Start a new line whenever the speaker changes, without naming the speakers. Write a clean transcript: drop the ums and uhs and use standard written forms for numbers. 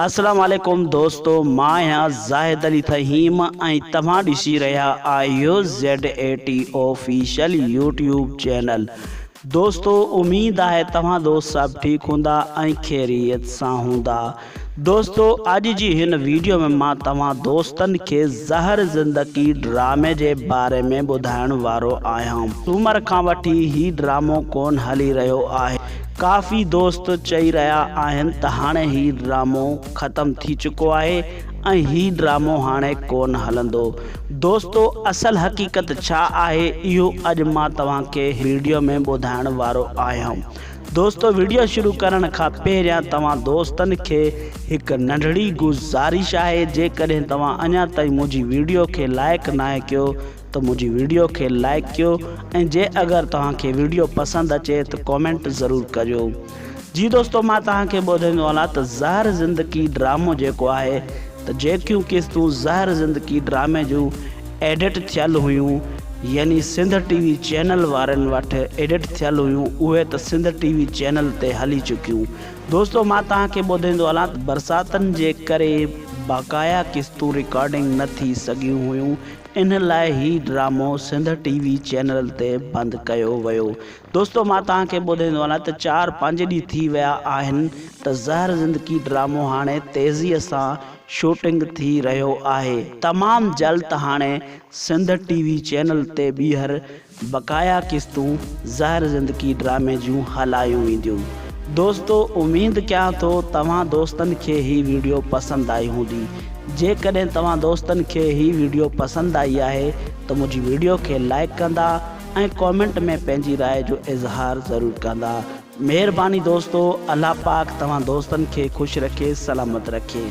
السلام عليڪم دوستو مان آهيان زاهد علي ٿهيم ۽ توهان ڏسي رهيا آهيو Z A T official YouTube channel دوستو اميد آهي توهان دوست سڀ ٺيڪ هوندا ۽ خيريت سان هوندا دوستو اڄ جي هن ويڊيو ۾ مان توهان دوستن کي زهر زندگي ڊرامي جي باري ۾ ٻڌائڻ وارو آهيان سومر کان وٺي هي ڊرامو ڪون هلي رهيو آهي ڪافي دوست چئي رهيا آهن ته هاڻي هي ڊرامو ختم ٿي چڪو آهي ۽ هي ڊرامو هاڻي ڪونه هلندو. دوستو اصل حقيقت ڇا آهي اهو اڄ مان توهان کي ويڊيو ۾ ٻڌائڻ وارو آهيان. دوستو ويڊيو شروع ڪرڻ کان پهريان توهان دوستن کي هڪ ننڍڙي گذارش آهي جيڪڏهن توهان اڃا تائين منهنجي ويڊيو کي لائيڪ ناهي ڪيو ته منهنجي ويڊيو کي لائيڪ ڪيو ۽ جي اگر توهان کي ويڊيو پسند اچي ته ڪومينٽ ضرور ڪريو جي دوستو مان توهان کي ٻڌائيندو هلان ته زهر زندگي ڊرامو جيڪو آهي ته جيڪيون قسطون زهر زندگي ڊرامي جون ايڊٽ ٿيل هيون يعني سنڌ ٽي وي چينل وارن وٽ ايڊٽ ٿيل هيون اهي ته سنڌ ٽي وي چينل تي هلي چڪيون دوستو مان توهان کي ٻڌائيندو هلان ته برساتن جي ڪري باقايا قسطون رڪارڊنگ نه ٿي سگهيون هيون ان لاء هي ڊرامو سنڌ ٽي وي چينل تي بند ڪيو ويو. دوستو مان توهان کي ٻڌائيندو هلان ته چار پنج ڏينهن ٿي ويا آهن ته زهر زندگي ڊرامو هاڻي تيزي سان شوٽنگ ٿي رهيو آهي تمام جلد هاڻي سنڌ ٽي وي چينل تي ٻيهر بقايا قسطون زهر زندگي ڊرامي جون هلايون وينديون. دوستو اميد ڪيان ٿو توهان دوستن کي هي ويڊيو پسند آئي هوندي. جيڪڏهن توهان دوستن کي هي ويڊيو پسند آئي آهي ته منهنجي ويڊيو کي لائيڪ ڪندا ۽ ڪامينٽ ۾ پنهنجي راء جو اظهار ضرور ڪندا. مهرباني دوستو الله پاڪ توهان دوستن کي خوش رکي سلامت رکي.